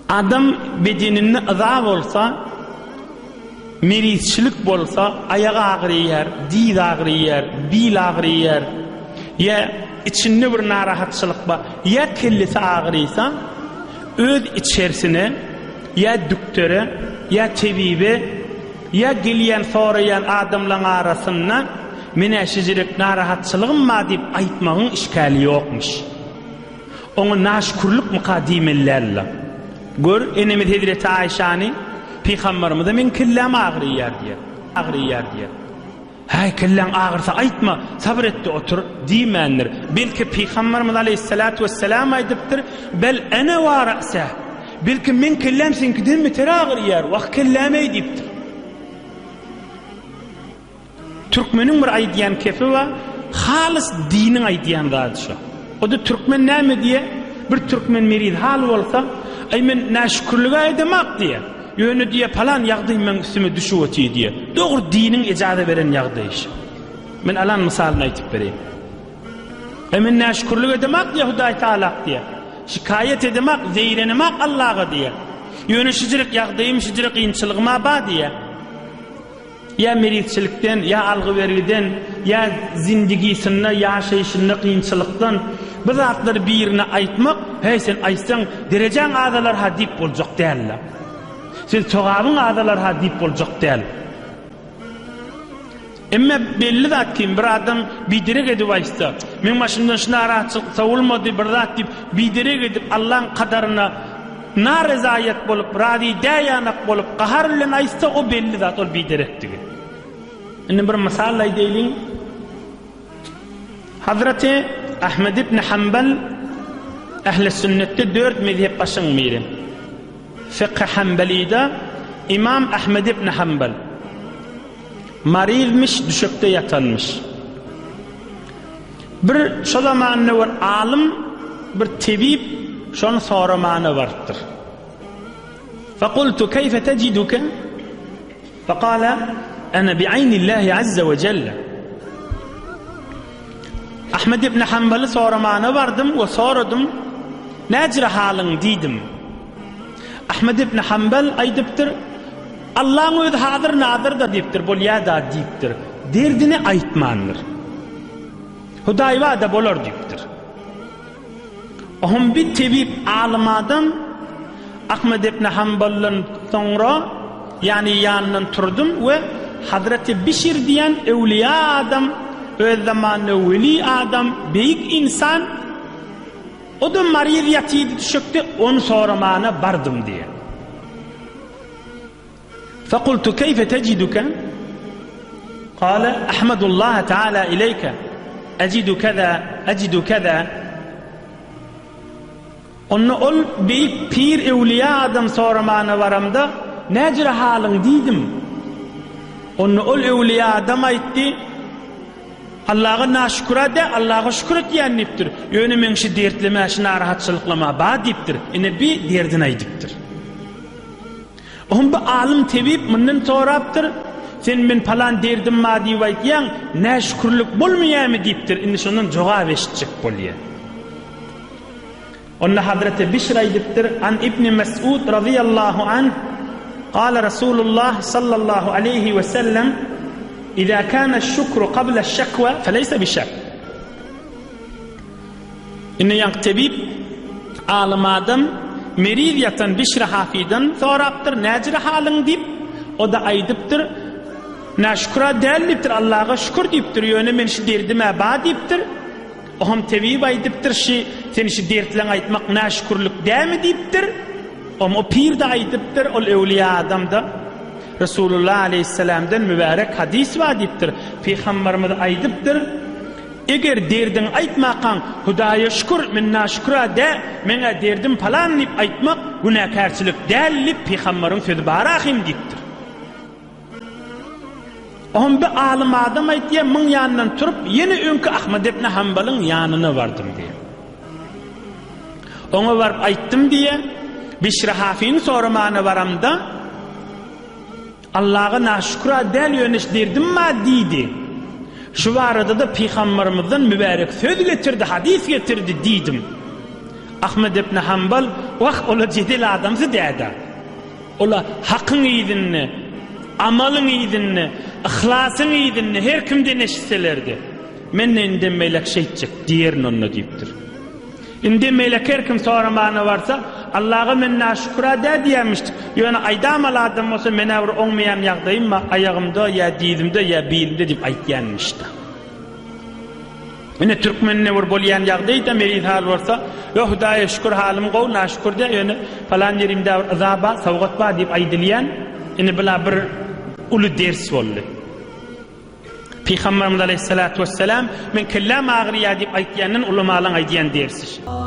Adam bedeninde yza bolsa, merizçilik bolsa, aýagy agyrýar, diz agyrýar, bil agyrýar, ýa içinde bir narahatçylyk bar, ýa kellesi agyrýsa, öz içersine ýa dükdere, ýa tebibe, ýa gelýän soraýan adamlaň arasynda Men-ä şejerek narahatçylygym bar diýip aýtmagyň işgäli ýokmuş. Oňa naşükürlikmika diýmeli däldi. Gör, enemiz hezreti Aýşany, Pygambarymyza meň kelläm agyrýar diýýär. Agyrýar diýýär. Häý, kelläň agyrsa aýtma, sabyr et-de otur diýmändir. Belki Pygambarymyz aleýhissalatu wessalam aýdypdyr, Bel ene wa ra'seh. Belki meň kelläm seňkiden beter agyrýar, wah kelläm-eý diýipdir. Türkmeniň bir aýdýan kepi bar, halys diniň aýdýan zady şo. O-da türkmen näme diýýär? Bir türkmen meriz hal bolsa, Aý men näşükürlig-ä edemak diýýär. Ýöne diýýär, palan ýagdaý meň üstüme düşüp otyr diýýär. Dogry diniň ejaza beren ýagdaýy şo. Men alan mysalyny aýtyp bereýin. Aý men näşükürlik edemak diýýär Hudaý Tagalak diýýär. Şikaýat edemak, zeýrenemak Allaga diýýär. Ýöne şijirek ýagdaýym, şijirek kynçylygym-a bar diýýär. Ýa merizçilikden, ýa algy-bergiden, ýa zindigisinde, ýaşaýşynda kynçylykdan bu zatlary birine aýtmak, Heý, sen aýtsaň, derejäň azalar-ha diýip boljak däl-le. Sen sogabyň azalar-ha diýip boljak däl. Emma belli zat kim, bir adam biderek edip aýtsa, Meň başymdan şu narahatçylyk sowulmady, bir zat diýip, biderek edip Allaň kadaryna Narezaýat bolup, razy däýanak bolup, gahar bilen aýtsa, o belli zat, ol biderekdigi. Indi bir mysal aýdaýlyň. Hazreti Ahmed ibn Hanbal ähli sünnetde dört mezhepbaşyň biri. Fykh Hanbalide Imam Ahmed ibn Hanbal maryzmyş, düşekde ýatanmyş. Bir şo zamanda bir alym, bir tebip şony soramana barypdyr. Fekultu keýfe tejiduke? Fekale ene bi'aýnillahi azze we jelle. Ahmed ibn Hanbaly soramana bardym we soradym, Näjire halyň diýdim. Ahmed ibn Hanbal aýdypdyr, Allaň özi hazyr nazyrda diýipdir, bolýa-da diýipdir. Derdini aýtmandyr. Hudaý bar-da bolar diýipdir. Ohm bir tebip alym adam Ahmed ibn Hanbaldan soňra, ýagny ýanyndan turdum we Hazreti Bişir diýen öwliýa adam, öz zamanynda weli adam, beýik insan, O-da maryz ýatydy düşekde, ony soramana bardym diýýär. Fekultu keýfe tejiduke? Kale, Ahmedullaha teala ileýke, ejidu keza, ejidu keza. Onda ol beýik pir öwliýa adam soramana baramda, näjüre halyň diýdim. Onda ol öwliýa adam aýtdy, Allaga naşükür-ä däl, Allaga şükür etýän diýipdir. Ýöne meň şi dertleme, şi narahatçylyklama bar diýipdir. Ine bi derdini aýdypdyr. Ohm bi alym tebip mundan sorapdyr, Sen men palan derdim bar diýip aýtýaň, näşükürlik bolmaýamy diýipdir. Indi şondan jogap eşitjek bolýar. Onda Hazreti Bişr aýdypdyr, An Ibni Mes'ud razyýallahu anh, Gale Resulullah sallallahu aleýhi we sellem, Iza kana şükru qabla şekwa feleyse bi şek. Indi ýaňky tebip alym adam meriz ýatan Bişri Hafydan sorapdyr, Näjire halyň diýip, o-da aýdypdyr, Naşükür-ä däl diýipdir, Allaha şükür diýipdir, ýöne men şu derdim-ä bar diýipdir. Ohm tebip aýdypdyr şi sen şi dertleň aýtmak naşükürlik dämi diýipdir. Ohm o pir-de aýdypdyr ol öwliýa adam-da Resulullah aleýhissalamdan mübärek hadys bar diýipdir. Pygambarymyz aýdypdyr, Eger derdiňi aýtmakaň Hudaýa şükür men naşükür-ä dä, meň-ä derdim palan diýip aýtmak günäkärçilik däl diýip pygambaryň sözi bar ahym diýipdir. Ohm bir alym adam aýtýar, muň ýanyndan turup, ýene öňki Ahmad ibn Hanbalyň ýanyna bardym diýýär. Oňa baryp aýtdym diýýär, Bişri Hafyny soramana baramda, Allaga naşükür-ä däl, ýöne derdim bar diýdi. Şu barada-da Pygambarymyzdan mübärek söz getirdi, hadys getirdi diýdim. Ahmet ibn Hanbal, Wah, ol-a jedel adamsy däde. Ol-a hakyň yzynda, amalyň yzynda, yhlasyň yzynda her kimden eşitselerdi. Men-de indem beýläk şeýtjek diýerin onda diýipdir. Indi melek her kim soramana barsa, Allaga men naşükür-ä dä diýýämişdik. Ýöne aýdamaly adam bolsa men-ä bir oňmaýan ýagdaýym bar, aýagymda ýa dizimde ýa bilimde diýip aýtýanmyş-da. Ine türkmende bir bolýan ýagdaý-da meriz hal bolsa, Ýok Hudaýa şükür halym gowy, naşükür dä, ýöne palan ýerimde bir yza bar, sowgat bar diýip aýdylýan, ine bula bir uly ders boldy. Pygamberimiz aleýhissalatu wesselam, Men kelläm agyrýar diýip aýtýandan ulamalaň aýdýan dersi şu.